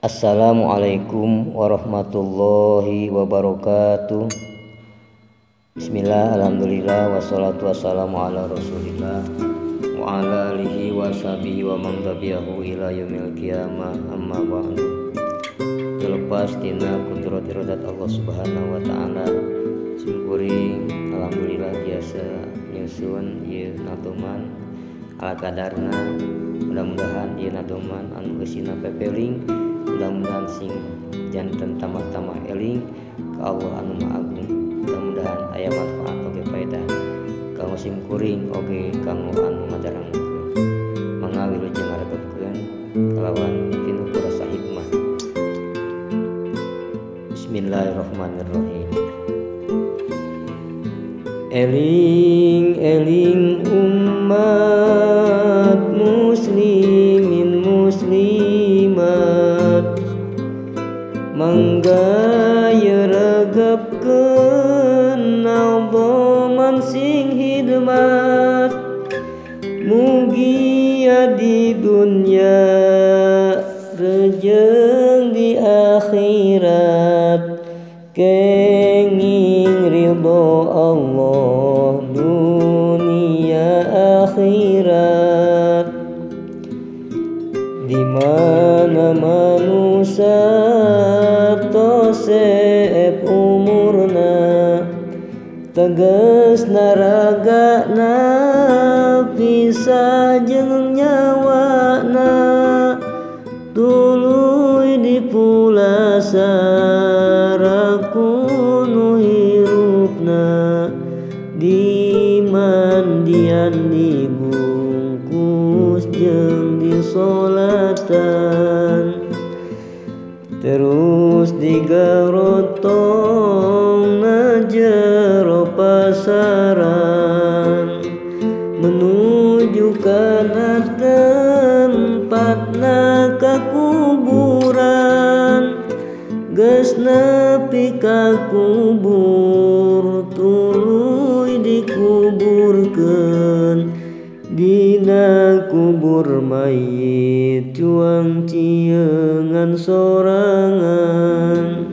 Assalamualaikum warahmatullahi wabarakatuh. Bismillah, alhamdulillah, wassalatu wassalamu ala rasulillah wa ala alihi wa sahbihi wa man tabi'ahu ila yaumil qiyamah, amma ba'du. Terlepas dina kudrat iradat Allah Subhanahu wa taala, simkuring alhamdulillah biasa nyusun ieu natuman ala kadarna. Mudah-mudahan ieu natuman anu eusina pepeling, mudah-mudahan sing janten tambah-tambah eling ka Allah anu Maha Agung. Mudah-mudahan aya manfaat oge faedah kanggo simkuring oge kanggo anu ngadarangkeun. Mangga wilujeng ngaretepkeun kalawan pinuh ku rasa hikmah. Bismillahirrahmanirrahim. Eling-eling umat muslimin muslimat, mangga yeregepkeun naboman sing hidmat. Mugia di dunya rejeng di akhirat, kenging ridho Allah dunia akhirat. Di mana manusia tosep umurna, tegas naragana pisah jeung nyawana, tuluy dipulasara ku nu hirupna, dimandian dibungkus jeung disolatan, terus digarotong na jero pasaran, menuju kana tempatna kakuburan. Geus nepi ka kubur tuluy dikuburkeun, dina kubur mayit cuang ciengan sorangan.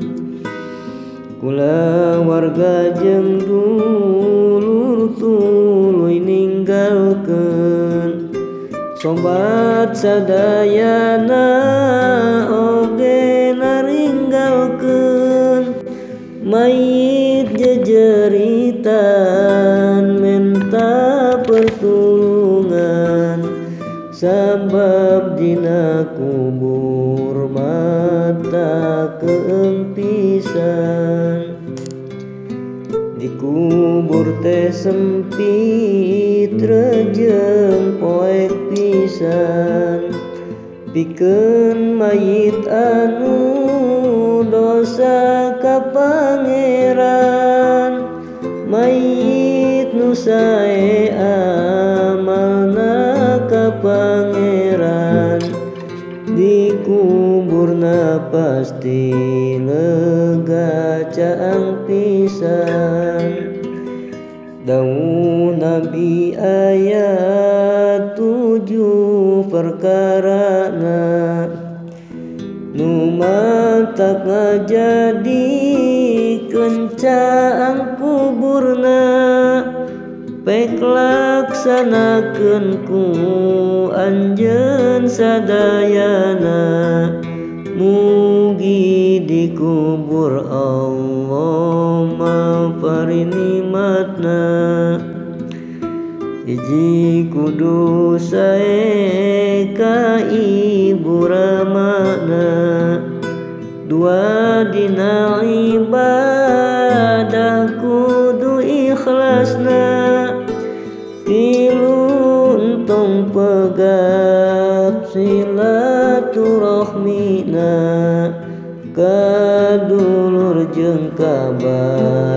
Kula warga jeung dulur tuluy ninggalkeun, sobat sadayana oge naringgalkeun. Mayit jejeritan menta pertulungan, sabab dina kubur mata keempisan. Dikubur teh sempit rejeng poek pisan, pikeun mayit anu dosa ka pangeran. Mayit nu sae amalna ka pangeran, dikuburna pasti lega caang pisan. Dawuh Nabi ayat 7 perkarana, nu matak ngajadi kencaang kuburna, pek laksanakeun ku anjeun sadayana. Mugi dikubur Allah maparinimatna. Hiji kudu sae ka ibu ramana, dua dina ibadah kudu ikhlasna, tilu entong pegat silaturahmina, kadulur jeung kabaraya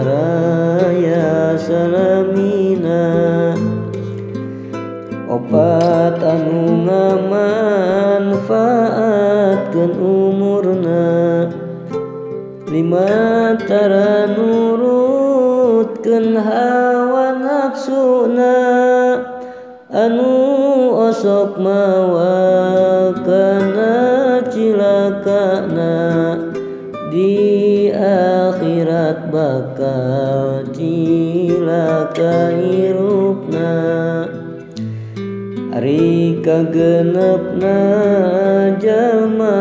salamina. Opat anu ngamanfaatkeun umurna, lima tara nurutkeun hawa nafsuna, anu osok mawa kana cilaka. doana di akhirat bakal cilaka hirupna. Ari kagenepna jalma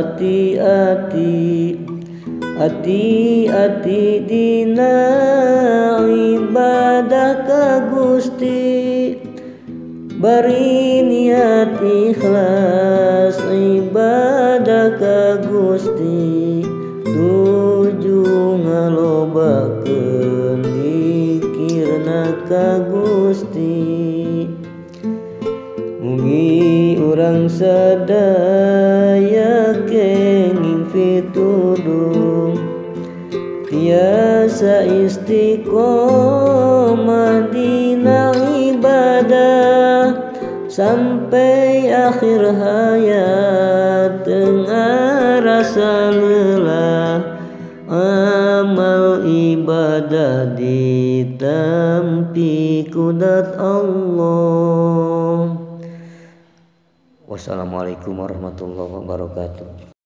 ati-ati, ati-ati dina ibadah ka Gusti, bari niat ikhlas ibadah ka Gusti, tuju ngalobakeun dikirna ka Gusti. Mugi urang sadaya kenging pitulung, tiasa istiqomah dina ibadah sampai akhir hayat tengah rasa lelah, amal ibadah ditampi kudat Allah. Wassalamualaikum warahmatullahi wabarakatuh.